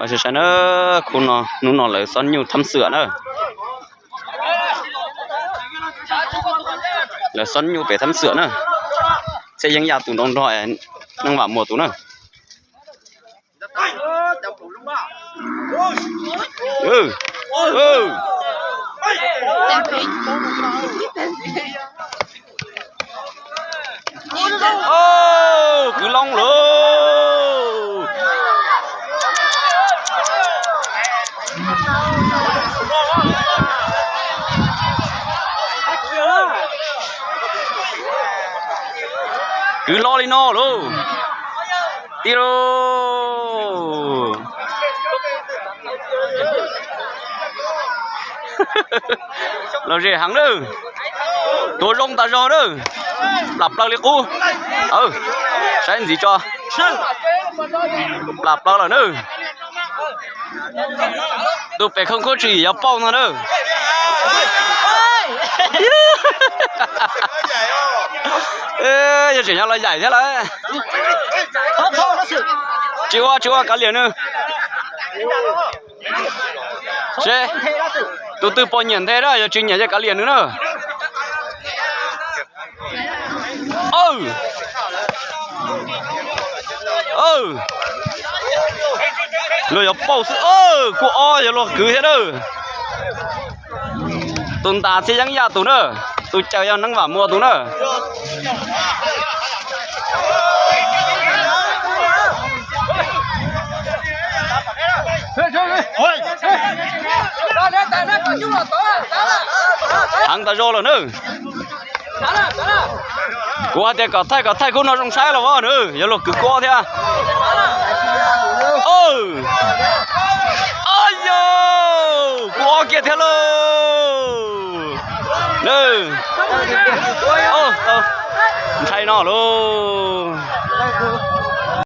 ວ່າຊິຊັ້ນເດີ ຄູນໍ ໜູນໍ ລາວຊ້ອນຢູ່ຖ້ຳເສືອເດີ ລາວຊ້ອນຢູ່ໄປຖ້ຳເສືອເດີ ເຊຍັງຢາຕູນອງດອຍ ນັງຫວາມົວຕູເດີ ເອີ ເອີ. ໂອ້ ຄືລອງໂລ ຄືລໍລີນໍໂລ ຕິໂລ ລາວເຈຫັງເດີ ໂຕຊົງຕາຈໍເດີ ປາບເປົາເລີຍກູ ເອີ ໃຊ້ຊິຈໍ ປາບເປົາລະເດີ ຕູເປເຄິ່ງໂຄຈີ ຢ່າເປົ່ານະເດີ ເອີ ຢ່າເສຍງລະໃຫຍ່ແທ້ລະ ຈື່ວ່າ ຈື່ວ່າກາລຽນເດີ ເຊ ຕູຕື້ປໍຫຍຽນແທ້ເດີ ຢ່າຈື່ຫຍຽນຢ່າກາລຽນເດີ ເອີ ເອີ ເລີຍເປົ່າຊື່ ເອີ ກູອໍ ຢ່າລໍກືແທ້ເດີ ຕູນຕາຊິຍັງຢາຕູນເດີ ຕູເຈີຍານັງຫວາມົວຕູນເດີ ທັງຕາໂຈລະເນີ ກູວ່າແຕ່ກະໄທກະໄທ ຄູນອນຊົງໄຊລະວະເນີ ຢ່າຫຼົກກຶກກົວເທື່ອ ເອີ ອາໂຢ ກູອອກກຽດເທື່ອເລີ ເນີ ໂອ້ ໂຕ ໄທນໍລູກ